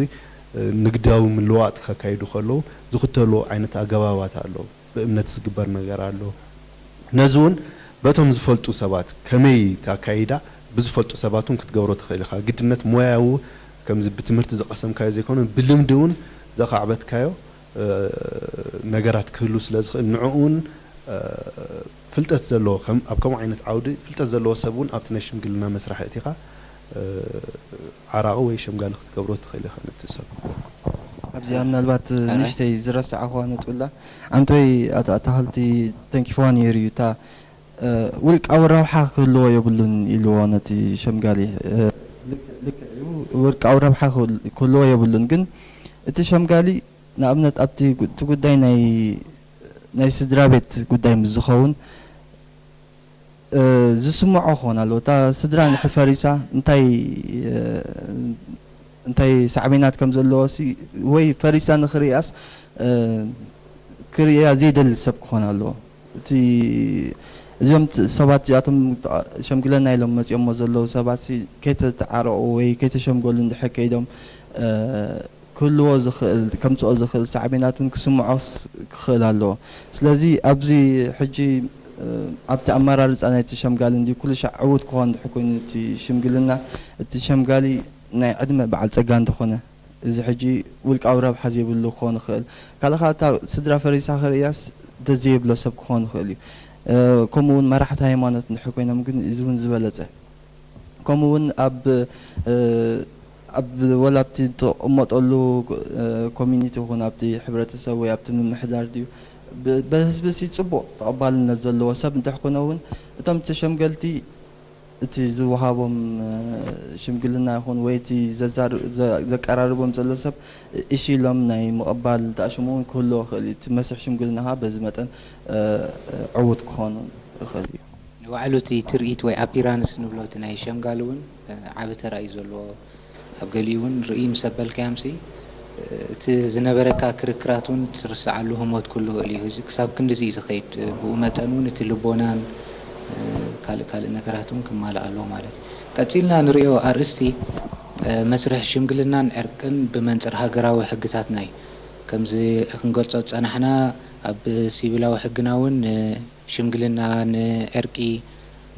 እ፣ ንግዳዊ ምልውዋጥ ከካይዱ ከለዉ ዝኽተልዎ ዓይነት ኣገባባት ኣለዉ። ብእምነት ዝግበር ነገር ኣሎ። ነዚ እውን በቶም ዝፈልጡ ሰባት ከመይ እቲ ኣካይዳ ብዝፈልጡ ሰባት እውን ክትገብሮ ትኽእል ኢኻ። ግድነት ሞያዊ ከምዚ ብትምህርቲ ዝቐሰምካዮ ዘይኮነ ብልምዲ እውን ዘኻዕበትካዮ፣ እ፣ ነገራት ክህሉ ስለ ዝኽእል ንዕኡ እውን፣ እ፣ ፍልጠት ዘለዎ ከም፣ ኣብ ከምኡ ዓይነት ዓውዲ ፍልጠት ዘለዎ ሰብ እውን ኣብቲ ናይ ሽምግልና መስርሕ ኣእቲኻ፣ እ፣ ዓራቒ ወይ ሸምጋሊ ክትገብሮ ትኽእል ኢኻ ነቲ ሰብ። ኣብዚኣ ምናልባት ኣረ። ንእሽተይ ዝረሳዕኽዋ ነጥቢ ኣላ። ዓንተወይ ኣታ-፣ ኣታኽልቲ ተንኪፍዋ ነይሩ እዩ። እታ፣ እ፣ ውልቃዊ ረብሓ ክህልዎ የብሉን ኢልዎ ነቲ ሸምጋሊ። እ፣ ልክ-፣ ልክዕ እዩ። ውልቃዊ ረብሓ ክህል-፣ ክህልዎ የብሉን። ግን እቲ ሸምጋሊ ንኣብነት ኣብቲ ጉ-፣ እቲ ጉዳይ ናይ፣ ናይ ስድራ ቤት ጉዳይ ምስ ዝኸውን፣ እ፣ ዝስምዖ ክኾን ኣለዎ። እታ ስድራ እንድሕር ፈሪሳ እንታይ፣ እ፣ እንታይ ሳዕቤናት ከም ዘለዎሲ ወይ ፈሪሳ ንኽርእያስ፣ እ፣ ክርእያ ዘይደሊ ሰብ ክኾን ኣለዎ። እቲ፣ እዚኦም ት-፣ ሰባት እዚኣቶም ሸምግለና ኢሎም መጺኦሞ ዘለዉ ሰባትሲ ከይተተዓረቑ ወይ ከይተሸምገሉ እንድሕር ከይዶም፣ እ፣ ክህልዎ ዝኽእል፣ ከምጽኦ ዝኽእል ሳዕቤናት እውን ክስምዖስ ክኽእል ኣለዎ። ስለዚ ኣብዚ ሕጂ፣ እ፣ ኣብቲ ኣመራርጻ ናይቲ ሸምጋሊ እንዲ ኩሉ ሻዕ ዕዉት ክኾን እንድሕር ኮይኑ እቲ ሽምግልና፣ እቲ ሸምጋሊ ናይ ዕድመ በዓል ጸጋ እንተኾነ፣ እዚ ሕጂ ውልቃዊ ረብሓ ዘይብሉ ክኾን ይኽእል። ካልእ ኸኣ እታ ስድራ ፈሪሳ ክርእያስ ደስ ዘይብሎ ሰብ ክኾን ይኽእል እዩ። እ፣ ከምኡ እውን መራሕቲ ሃይማኖት እንድሕር ኮይኖም ግን እዚ እውን ዝበለጸ። ከምኡ እውን ኣብ፣ እ፣ ኣብ ወላ ኣብቲ እትቕመጠሉ፣ እ፣ ኮሚኒቲ ይኹን ኣብቲ ሕብረተሰብ ወይ ኣብቲ ምምሕዳር ድዩ ብ-፣ ብህዝቢ ሲ ጽቡቕ ተቐባልነት ዘለዎ ሰብ እንተኾነ እውን እቶም ተሸምገልቲ እቲ ዝወሃቦም፣ እ፣ ሽምግልና ይኹን ወይ እቲ ዘዛር-፣ ዘ-፣ ዘቀራርቦም ዘሎ ሰብ እሺ ኢሎም ናይ ምቕባል ተኣሽሙ እውን ክህልዎ ይኽእል እዩ። እቲ መስርሕ ሽምግልና ኸዓ በዚ መጠን፣ እ፣ ዕዉት ክኾኑ ይኽእል እዩ። ንባዕሉ እቲ ትርኢት ወይ ኣፒራንስ ንብሎ እቲ ናይ ሸምጋል እውን፣ እ፣ ዓቢ ተራ እዩ ዘለዎ። ኣብ ገሊኡ እውን ርእይ ምስ ኣበልካዮምሲ፣ እ፣ እቲ ዝነበረካ ክርክራት እውን ትርስዓሉ ህሞት ክህሉ ይኽእል እዩ። እዚ ክሳብ ክንድዚ እዩ ዝኸይድ። እ፣ ብኡ መጠን እውን እቲ ልቦናን፣ እ፣ ካልእ ካልእ ነገራት እውን ክማላእ ኣለዎ ማለት እዩ። ቀጺልና ንርእዮ ኣርእስቲ፣ እ፣ መስርሕ ሽምግልናን ዕርቅን ብመንጽር ሃገራዊ ሕግታትና እዩ። ከምዚ ክንገልጾ ዝጸናሕና ኣብ ሲቪላዊ ሕግና እውን፣ እ፣ ሽምግልና ንዕርቂ፣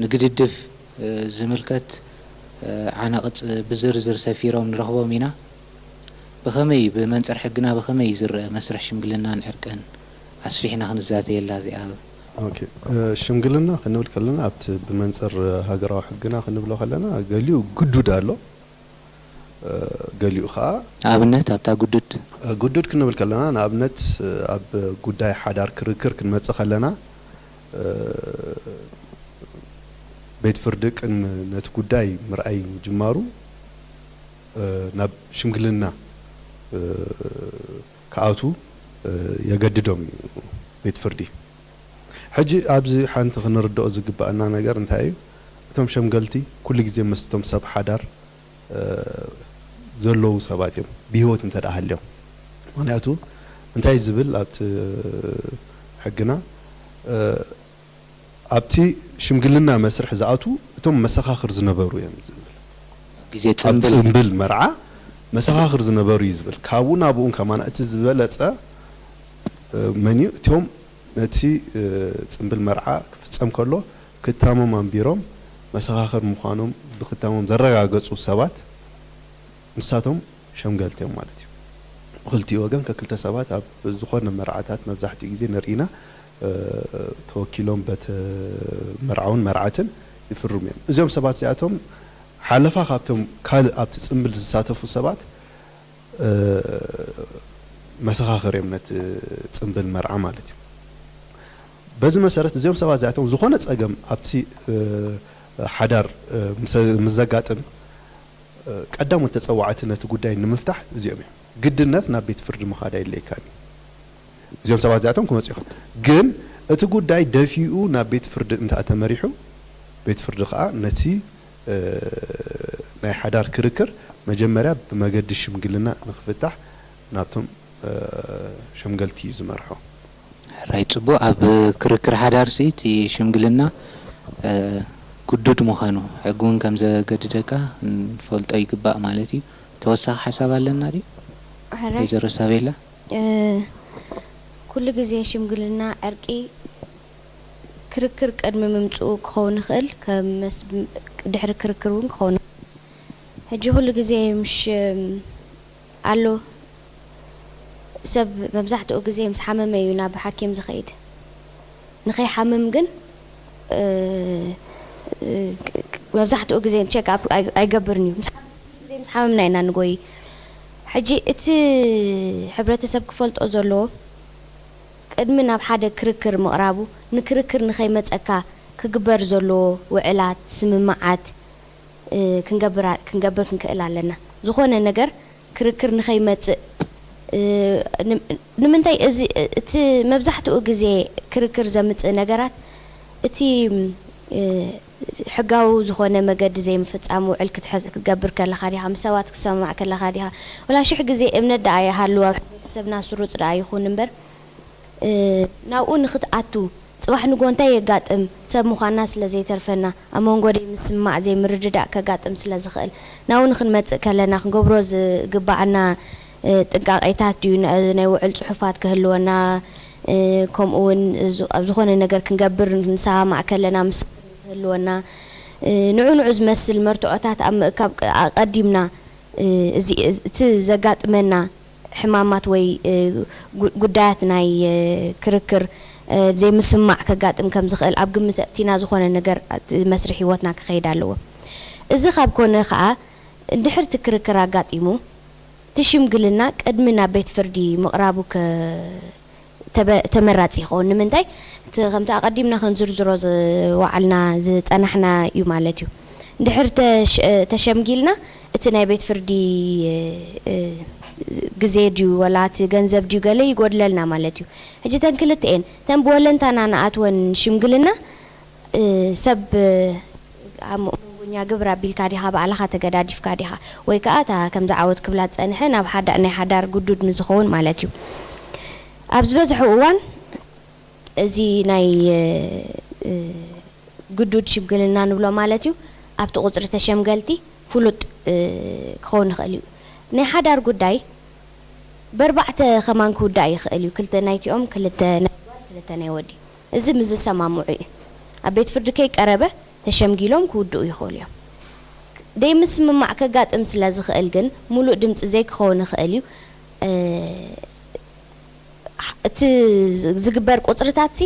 ንግድድፍ፣ እ፣ ዝምልከት፣ እ፣ ዓናቕጽ ብዝርዝር ሰፊሮም ንረኽቦም ኢና። ብኸመይ፣ ብመንጽር ሕግና ብኸመይ እዩ ዝረአ መስርሕ ሽምግልናን ዕርቅን? ኣስፊሕና ክንዛተየላ እዚኣ። ኦኬ፣ እ፣ ሽምግልና ክንብል ከለና ኣብቲ ብመንጽር ሃገራዊ ሕግና ክንብሎ ከለና ገሊኡ ግዱድ ኣሎ፣ እ፣ ገሊኡ ከዓ ኣብነት ኣብታ ግዱድ። እ፣ ግዱድ ክንብል ከለና ንኣብነት፣ እ፣ ኣብ ጉዳይ ሓዳር ክርክር ክንመጽእ ከለና፣ እ፣ ቤት ፍርዲ ቅድሚ ነቲ ጉዳይ ምርኣይ ምጅማሩ፣ እ፣ ናብ ሽምግልና፣ እ፣ ክኣትዉ፣ እ፣ የገድዶም እዩ ቤት ፍርዲ። ሕጂ ኣብዚ ሓንቲ ክንርድኦ ዝግባኣና ነገር እንታይ እዩ? እቶም ሸምገልቲ ኩሉ ግዜ ምስቶም ሰብ ሓዳር፣ እ፣ ዘለዉ ሰባት እዮም፣ ብህይወት እንተ ደኣ ሃልዮም። ምኽንያቱ እንታይ ዝብል ኣብቲ ሕግና፣ እ፣ ኣብቲ ሽምግልና መስርሕ ዝኣትዉ እቶም መሰኻኽር ዝነበሩ እዮም ዝብል። ግዜ ኣብ ጽምብል ጽምብል መርዓ መሰኻኽር ዝነበሩ እዩ ዝብል። ካብኡ ናብኡን ከማና እቲ ዝበለጸ፣ እ፣ መን እዩ? እቶም ነቲ፣ እ፣ ጽምብል መርዓ ክፍጸም ከሎ ክታሞም ኣንቢሮም መሰኻኽር ምዃኖም ብክታሞም ዘረጋገጹ ሰባት ንሳቶም ሸምገልቲ እዮም ማለት እዩ። ብክልቲኡ ወገን ከክልተ ሰባት ኣብ ዝኾነ መርዓታት መብዛሕትኡ ግዜ ንርኢና፣ እ፣ ተወኪሎም በተ መርዓውን መርዓትን ይፍርሙ እዮም። እዚኦም ሰባት እዚኣቶም ሓለፋ ካብቶም ካልእ ኣብቲ ጽምብል ዝሳተፉ ሰባት፣ እ፣ መሰኻኽር እዮም ነቲ ጽምብል መርዓ ማለት እዩ። በዚ መሰረት እዚኦም ሰባት እዚኣቶም ዝኾነ ጸገም ኣብቲ፣ እ፣ ሓዳር፣ እ፣ ምስ፣ ምስ ዘጋጥም፣ እ፣ ቀዳሞት ተጸዋዕቲ ነቲ ጉዳይ ንምፍታሕ እዚኦም እዮም። ግድነት ናብ ቤት ፍርዲ ምኻድ ኣየድልየካን እዩ። እዚኦም ሰባት እዚኣቶም ክመጹ ይኽእሉ። ግን እቲ ጉዳይ ደፊኡ ናብ ቤት ፍርዲ እንተ ተመሪሑ፣ ቤት ፍርዲ ኸኣ ነቲ፣ እ፣ ናይ ሓዳር ክርክር መጀመርያ ብመገዲ ሽምግልና ንኽፍታሕ ናብቶም፣ እ፣ ሸምገልቲ እዩ ዝመርሖ። ሕራይ ጽቡቕ። ኣብ ክርክር ሓዳርሲ እቲ ሽምግልና፣ እ፣ ግዱድ ምዃኑ ሕጊ እውን ከም ዘገድደካ ንፈልጦ ይግባእ ማለት እዩ። ተወሳኺ ሓሳብ ኣለና ድዩ? ሕራይ፣ ወይዘሮ ሳቤላ? እ፣ ኩሉ ግዜ ሽምግልና፣ ዕርቂ፣ ክርክር ቅድሚ ምምጽኡ ክኸውን ይኽእል፣ ከም መስ-፣ ድሕሪ ክርክር እውን ክኸውን ይኽእል። ሕጂ ኩሉ ግዜ ምሽ፣ እም፣ ኣሎ ሰብ መብዛሕትኡ ግዜ ምስ ሓመመ እዩ ናብ ሓኪም ዝኸይድ። ንኸይሓምም ግን፣ እ፣ እ፣ መብዛሕትኡ ግዜ ቸክ ኣፕ ኣይ-፣ ኣይገብርን እዩ። ምስ ሓመ-፣ ግዜ ምስ ሓመምና ኢና ንጎይ። ሕጂ እቲ ሕብረተሰብ ክፈልጦ ዘለዎ፣ ቅድሚ ናብ ሓደ ክርክር ምቕራቡ፣ ንክርክር ንኸይመጸካ ክግበር ዘለዎ ውዕላት፣ ስምምዓት፣ እ፣ ክንገብር ኣ-፣ ክንገብር ክንክእል ኣለና። ዝኾነ ነገር ክርክር ንኸይመጽእ፣ እ፣ ን-፣ ንምንታይ እዚ፣ እቲ መብዛሕትኡ ግዜ ክርክር ዘምጽእ ነገራት፣ እቲ፣ እ፣ ሕጋዊ ዝኾነ መገዲ ዘይምፍጻም፣ ውዕል ክትሐዝ፣ ክትገብር ከለኻ ዲኻ፣ ምስ ሰባት ክትሰማማዕ ከለኻ ዲኻ፣ ወላ ሽሕ ግዜ እምነት ደኣ ይሃሉ ኣብ ሕብረተሰብና ስሩጽ ደኣ ይኹን እምበር፣ እ፣ ናብኡ ንኽትኣቱ፣ ጽባሕ ንግሆ እንታይ የጋጥም፣ ሰብ ምዃንና ስለ ዘይተርፈና፣ ኣብ መንጎ ዘይምስምማዕ፣ ዘይምርድዳእ ከጋጥም ስለ ዝኽእል፣ ናብኡ ንኽንመጽእ ከለና ክንገብሮ ዝግባኣና፣ እ፣ ጥንቃቄታት እዩ። ን-፣ ናይ ውዕል ጽሑፋት ክህልወና፣ እ፣ ከምኡ እውን ዝ-፣ ኣብ ዝኾነ ነገር ክንገብር ንሰማማዕ ከለና ምስክር ክህልወና፣ እ፣ ንዑ ንዑ ዝመስል መርትዖታት ኣብ ምእካብ ቅ-፣ ኣቐዲምና፣ እ፣ እዚ፣ እቲ ዘጋጥመና ሕማማት ወይ፣ እ፣ ጉ-፣ ጉዳያት ናይ፣ እ፣ ክርክር፣ እ፣ ዘይምስምማዕ ከጋጥም ከም ዝኽእል ኣብ ግምት ኣእቲና ዝኾነ ነገር እቲ መስርሕ ህይወትና ክኸይድ ኣለዎ። እዚ ካብ ኮነ ኸኣ፣ እንድሕር እቲ ክርክር ኣጋጢሙ፣ እቲ ሽምግልና ቅድሚ ናብ ቤት ፍርዲ ምቕራቡ ከ-፣ ተበ-፣ ተመራጺ ይኸውን። ንምንታይ? እቲ ከምቲ ኣቐዲምና ክንዝርዝሮ ዝወዓልና ዝጸናሕና እዩ ማለት እዩ። እንድሕር ተሽ-፣ ተሸምጊልና፣ እቲ ናይ ቤት ፍርዲ፣ እ፣ ግዜ ድዩ ወላ እቲ ገንዘብ ድዩ ገለ ይጎድለልና ማለት እዩ። ሕጂ እተን ክልተኤን፣ እተን ብወለንታና ንኣትወን ሽምግልና፣ እ፣ ሰብ፣ እ፣ ኣብ መንጎኛ ግብር ኣቢልካ ዲኻ፣ ባዕልኻ ተገዳዲፍካ ዲኻ፣ ወይ ከኣ እታ ከምዚ ዓወት ክብላ ዝጸንሐ ናብ ሓዳ-፣ ናይ ሓዳር ግዱድ ንዝኸውን ማለት እዩ። ኣብ ዝበዝሐ እዋን እዚ ናይ፣ እ፣ እ፣ ግዱድ ሽምግልና ንብሎ ማለት እዩ፣ ኣብቲ ቁጽሪ ተሸምገልቲ ፍሉጥ፣ እ፣ ክኸውን ይኽእል እዩ። ናይ ሓዳር ጉዳይ በርባዕተ ከማን ክውዳእ ይኽእል እዩ። ክልተ ናይቲኦም፣ ክልተ ናይ ጓል፣ ክልተ ናይ ወዲ። እዚ ምስ ዝሰማምዑ እዩ። ኣብ ቤት ፍርዲ ከይቀረበ ተሸምጊሎም ክውድኡ ይኽእሉ እዮም። ደይምስምማዕ ከጋጥም ስለ ዝኽእል ግን፣ ምሉእ ድምጺ ዘይክኸውን ይኽእል እዩ። እ፣ እቲ ዝግበር ቁጽርታት ሲ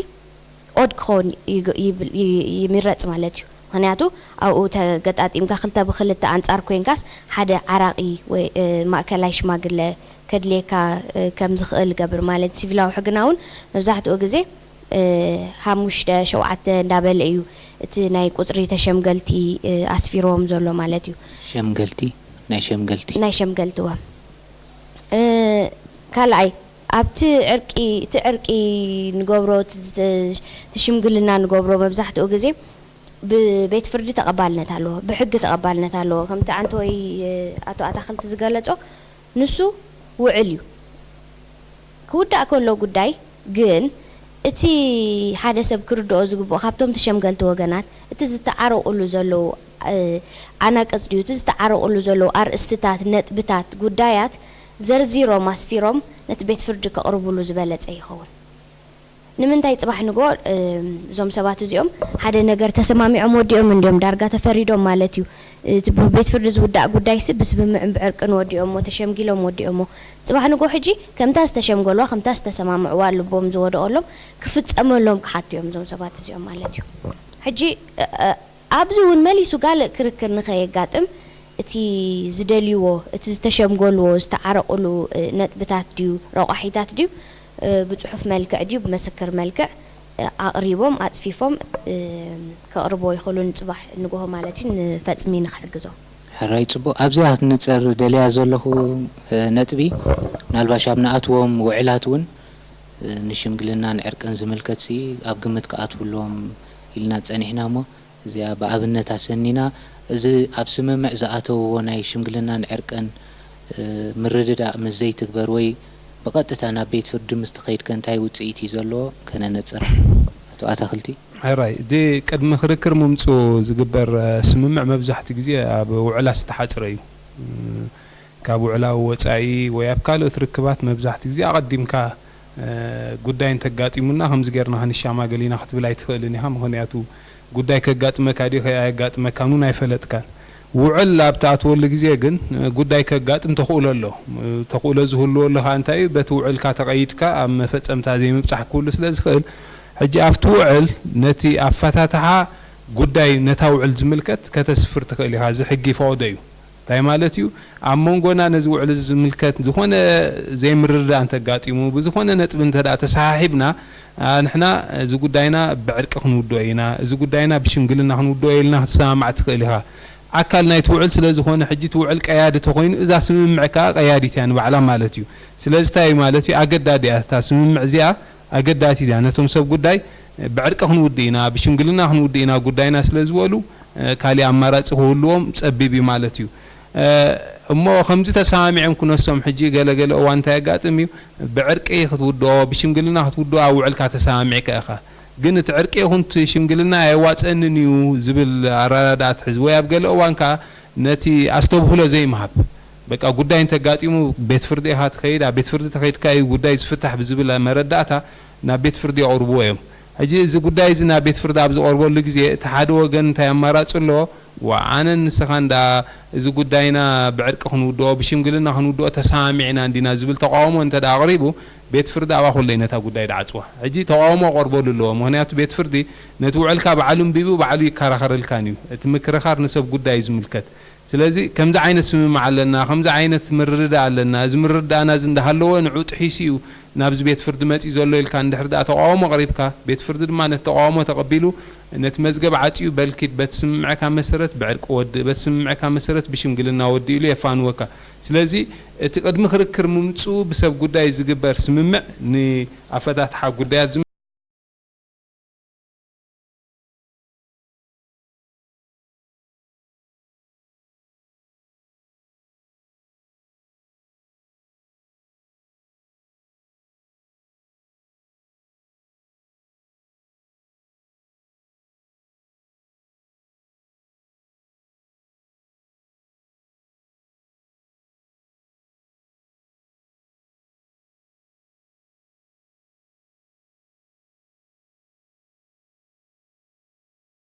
ኦድ ክኸውን ይግ-፣ ይብል-፣ ይ-፣ ይምረጽ ማለት እዩ። ምኽንያቱ ኣብኡ ተገጣጢምካ ክልተ ብክልተ ኣንጻር ኮይንካስ ሓደ ዓራቒ ወይ፣ እ፣ ማእከላይ ሽማግለ ከድልየካ፣ እ፣ ከም ዝኽእል ይገብር ማለት እዩ። ሲቪላዊ ሕግና እውን መብዛሕትኡ ግዜ፣ እ፣ ሓሙሽተ፣ ሸውዓተ እንዳበለ እዩ እቲ ናይ ቁጽሪ ተሸምገልቲ፣ እ፣ ኣስፊርዎም ዘሎ ማለት እዩ። ሸምገልቲ፣ ናይ ሸምገልቲ። ናይ ሸምገልቲ፣ እዋ። እ፣ ካልኣይ፣ ኣብቲ ዕርቂ፣ እቲ ዕርቂ ንገብሮ፣ እቲ ዝተ-፣ እቲ ሽምግልና ንገብሮ መብዛሕትኡ ግዜ ብቤት ፍርዲ ተቐባልነት ኣለዎ፣ ብሕጊ ተቐባልነት ኣለዎ። ከምቲ ዓንተወይ፣ እ፣ ኣቶ ኣታኽልቲ ዝገለጾ፣ ንሱ ውዕል እዩ። ክውዳእ ከሎ ጉዳይ ግን፣ እቲ ሓደ ሰብ ክርድኦ ዝግብኦ፣ ካብቶም ተሸምገልቲ ወገናት፣ እቲ ዝተዓረቑሉ ዘለዉ፣ እ፣ ኣናቅጽ ድዩ፣ እቲ ዝተዓረቑሉ ዘለዉ ኣርእስትታት፣ ነጥብታት፣ ጉዳያት ዘርዚሮም ኣስፊሮም ነቲ ቤት ፍርዲ ከቕርቡሉ ዝበለጸ ይኸውን። ንምንታይ ጽባሕ ንግሆ፣ እም፣ እዞም ሰባት እዚኦም ሓደ ነገር ተሰማሚዖም ወዲኦም እንድዮም፣ ዳርጋ ተፈሪዶም ማለት እዩ። እቲ ብቤት ፍርዲ ዝውዳእ ጉዳይሲ ብስምምዕን ብዕርቅን ወዲኦሞ፣ ተሸምጊሎም ወዲኦሞ። ጽባሕ ንግሆ ሕጂ ከምታ ዝተሸምገሉዋ፣ ከምታ ዝተሰማምዕዋ፣ ልቦም ዝወደቐሎም ክፍጸመሎም ክሓቱ እዮም እዞም ሰባት እዚኦም ማለት እዩ። ሕጂ፣ እ፣ እ፣ ኣብዚ እውን መሊሱ ጋልእ ክርክር ንኸየጋጥም፣ እቲ ዝደልይዎ፣ እቲ ዝተሸምገሉዎ፣ ዝተዓረቑሉ፣ እ፣ ነጥብታት ድዩ፣ ረቋሒታት ድዩ፣ እ፣ ብጽሑፍ መልክዕ ድዩ፣ ብመሰክር መልክዕ፣ እ፣ ኣቕሪቦም፣ ኣጽፊፎም፣ እ፣ ከቕርብዎ ይኽእሉ፣ ንጽባሕ ንግሆ ማለት እዩ፣ ንፈጽሚ ንኽሕግዞም። ሕራይ፣ ጽቡቕ። ኣብዚኣ ክትንጸር ደልያ ዘለኹ፣ እ፣ ነጥቢ፣ ምናልባሽ ኣብ ንኣትዎም ውዕላት እውን፣ እ፣ ንሽምግልናን ዕርቅን ዝምልከትሲ ኣብ ግምት ክኣትውሎም ኢልና ጸኒሕና እሞ፣ እዚኣ ብኣብነት ኣሰኒና፣ እዚ ኣብ ስምምዕ ዝኣተውዎ ናይ ሽምግልናን ዕርቅን፣ እ፣ ምርድዳእ ምስ ዘይትግበር ወይ ብቐጥታ ናብ ቤት ፍርዲ ምስ ተኸይድከ እንታይ ውጽኢት እዩ ዘለዎ? ከነነጽር። ኣቶ ኣታኽልቲ። ሕራይ፣ እዚ ቅድሚ ክርክር ምምጽኡ ዝግበር፣ እ፣ ስምምዕ መብዛሕትኡ ግዜ ኣብ ውዕላት ዝተሓጽረ እዩ። እ፣ ካብ ውዕላዊ ወጻኢ ወይ ኣብ ካልኦት ርክባት መብዛሕትኡ ግዜ ኣቐዲምካ፣ እ፣ ጉዳይ እንተጋጢሙና ከምዚ ጌርና ክንሻማገል ኢና ክትብል ኣይትኽእልን ኢኻ። ምኽንያቱ ጉዳይ ከጋጥመካ ድዩ ከይ-፣ ኣየጋጥመካን እውን ኣይፈለጥካን። ውዕል ኣብ ትኣትወሉ ግዜ ግን፣ እ፣ ጉዳይ ከጋጥም ተኽእሎ ኣሎ። እ፣ ተኽእሎ ዝህልዎ ኣሎ ኸኣ እንታይ እዩ? በቲ ውዕልካ ተቐይድካ ኣብ መፈጸምታ ዘይምብጻሕ ክህሉ ስለ ዝኽእል፣ ሕጂ ኣብቲ ውዕል ነቲ ኣፈታትሓ ጉዳይ ነታ ውዕል ዝምልከት ከተስፍር ትኽእል ኢኻ። እዚ ሕጊ ይፈቕዶ እዩ። እንታይ ማለት እዩ? ኣብ መንጎና ነዚ ውዕል እዚ ዝምልከት ዝኾነ ዘይምርድዳእ እንተጋጢሙ፣ ብዝኾነ ነጥቢ እንተ ደኣ ተሰሓሒብና፣ ኣ፣ ንሕና እዚ ጉዳይና ብዕርቂ ክንውድኦ ኢና፣ እዚ ጉዳይና ብሽምግልና ክንውድኦ ኢልና ክትሰማማዕ ትኽእል ኢኻ። ኣካል ናይቲ ውዕል ስለ ዝኾነ፣ ሕጂ እቲ ውዕል ቀያዲ ተኾይኑ፣ እዛ ስምምዕ ከኣ ቀያዲት እያ ንባዕላ ማለት እዩ። ስለዚ እንታይ እዩ ማለት እዩ? ኣገዳዲ እያ እታ ስምምዕ እዚኣ፣ ኣገዳሲት እያ። ነቶም ሰብ ጉዳይ ብዕርቂ ክንውድእ ኢና፣ ብሽምግልና ክንውድእ ኢና ጉዳይና ስለ ዝበሉ፣ እ፣ ካሊእ ኣማራጺ ክህልዎም ጸቢብ እዩ ማለት እዩ። እ፣ እሞ ከምዚ ተሰማሚዖም ክነሶም ሕጂ ገለ ገለ እዋን እንታይ የጋጥም እዩ? ብዕርቂ ክትውድኦ፣ ብሽምግልና ክትውድኦ ኣብ ውዕልካ ተሰማሚዕካ ኢኻ። ግን እቲ ዕርቂ ይኹን እቲ ሽምግልና ኣየዋጽአንን እዩ ዝብል ኣረዳድኣ ትሕዝ። ወይ ኣብ ገለ እዋን ከኣ ነቲ ኣስተብህሎ ዘይምሃብ። በቃ ጉዳይ እንተጋጢሙ ቤት ፍርዲ ኢኻ ትኸይድ፣ ኣብ ቤት ፍርዲ ተኸይድካ እዩ ጉዳይ ዝፍታሕ ብዝብል መረዳእታ ናብ ቤት ፍርዲ የቕርብዎ እዮም። ሕጂ እዚ ጉዳይ እዚ ናብ ቤት ፍርዲ ኣብ ዝቐርበሉ ግዜ እቲ ሓደ ወገን እንታይ ኣማራጺ ኣለዎ? ዋ፣ ኣነን ንስኻን ደኣ እዚ ጉዳይና ብዕርቂ ክንውድኦ፣ ብሽምግልና ክንውድኦ ተሰማሚዕና እንዲና ዝብል ተቃውሞ እንተ ደኣ ኣቕሪቡ፣ ቤት ፍርዲ ኣብኣ ከሎ እዩ ነታ ጉዳይ ድዓጽዋ። ሕጂ ተቃውሞ ክቐርበሉ ኣለዎ። ምኽንያቱ ቤት ፍርዲ ነቲ ውዕልካ ባዕሉ ኣንቢቡ ባዕሉ ይከራኸረልካን እዩ። እቲ ምክርኻር ንሰብ ጉዳይ እዩ ዝምልከት። ስለዚ ከምዚ ዓይነት ስምምዕ ኣለና፣ ከምዚ ዓይነት ምርድዳእ ኣለና፣ እዚ ምርድዳእና እዚ እንዳሃለወ ንዑ ጥሒሱ እዩ ናብዚ ቤት ፍርዲ መጺኡ ዘሎ ኢልካ እንድሕር ደኣ ተቃውሞ ኣቕሪብካ፣ ቤት ፍርዲ ድማ ነቲ ተቃውሞ ተቐቢሉ ነቲ መዝገብ ዓጽዩ በል ኪድ በቲ ስምምዕካ መሰረት ብዕርቂ ወድእ፣ በቲ ስምምዕካ መሰረት ብሽምግልና ወድእ ኢሉ የፋንወካ። ስለዚ እቲ ቅድሚ ክርክር ምምጽኡ ብሰብ ጉዳይ ዝግበር ስምምዕ ንኣፈታትሓ ጉዳያት